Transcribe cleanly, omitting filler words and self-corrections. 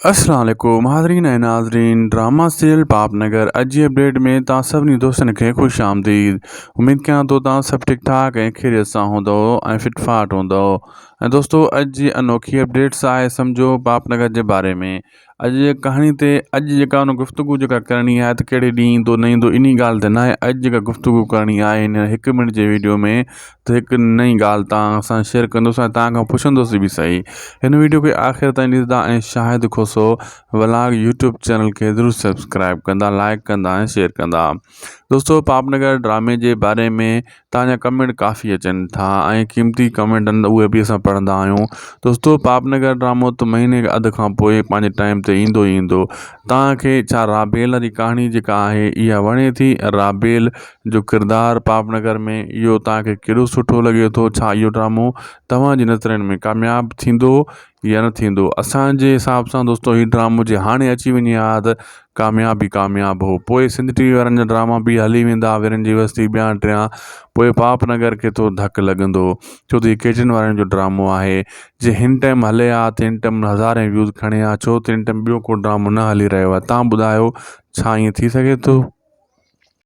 السلام عليڪم حاضرين ۽ ناظرين ڊراما سيريل پاپ نگر اڄ جي اپڊيٽ ۾ توهان سڀني دوستن کي خوش آمديد اميد ڪيان ٿو توهان سڀ ٺيڪ ٺاڪ ۽ خيريت سان هوندو ۽ فٽ فاٽ هوندو ۽ دوستو اڄ جي انوکي اپڊيٽس آهي سمجهو پاپ نگر جي باري ۾ اڄ جي ڪهاڻي تي اڄ جيڪا ان گفتگو جيڪا ڪرڻي آهي ته ڪهڙي ڏينهن ايندو نه ايندو انهي ڳالهه تي ناهي اڄ جيڪا گفتگو ڪرڻي آهي هن هڪ منٽ جي ويڊيو ۾ ته هڪ نئين ڳالهه توهان سان شيئر ڪندس ۽ توهان کان پڇندس به سهي. هن ويڊيو کي آخر تائين ڏسندا ۽ Shahid Khoso vlog YouTube channel کي ضرور سبسڪرائب ڪندا لائڪ ڪندا ۽ شيئر ڪندا. دوستو پاپ نگر ڊرامي جي باري ۾ توهان جا ڪمينٽ ڪافي اچن ٿا ۽ قيمتي ڪمينٽ آهن اهي به اسان پڙهندا آهيون. دوستو پاپ نگر ڊرامو ته مهيني اڌ کان پوء پنهنجي ٽائيم تي ايندو ئي ايندو. توهان کي ڇا رابيل جي ڪهاڻي جيڪا آهي اها وڻي ٿي رابيل جو ڪردار پاپ نگر ۾ اهو توهان کي ڪيڏو سٺو لڳي ٿو ڇا اهو ڊرامو توهان جي نظرن ۾ ڪامياب ٿيندو يا نه ٿيندو اسان جي حساب سان دوستو هي ڊرامو جي هاڻي اچي وڃي ها ته ڪامياب ئي ڪامياب هو پوء سنڌ ٽي وي وارن جا ڊراما به هلي ويندا ويرن جي وستي ٻيا ٽيان پوء پاپ نگر کي ٿو ڌڪ لڳندو ڇو ته هي ڪيٽن وارن جو ڊرامو آهي جي هن ٽائيم هلي ها ته هن ٽائيم هزارين ويوز کڻي ها ڇو ته هن ٽائيم ٻيو ڪو ڊرامو نه هلي رهيو آهي توهان ٻڌايو ڇا ائين ٿي سگهي ٿو.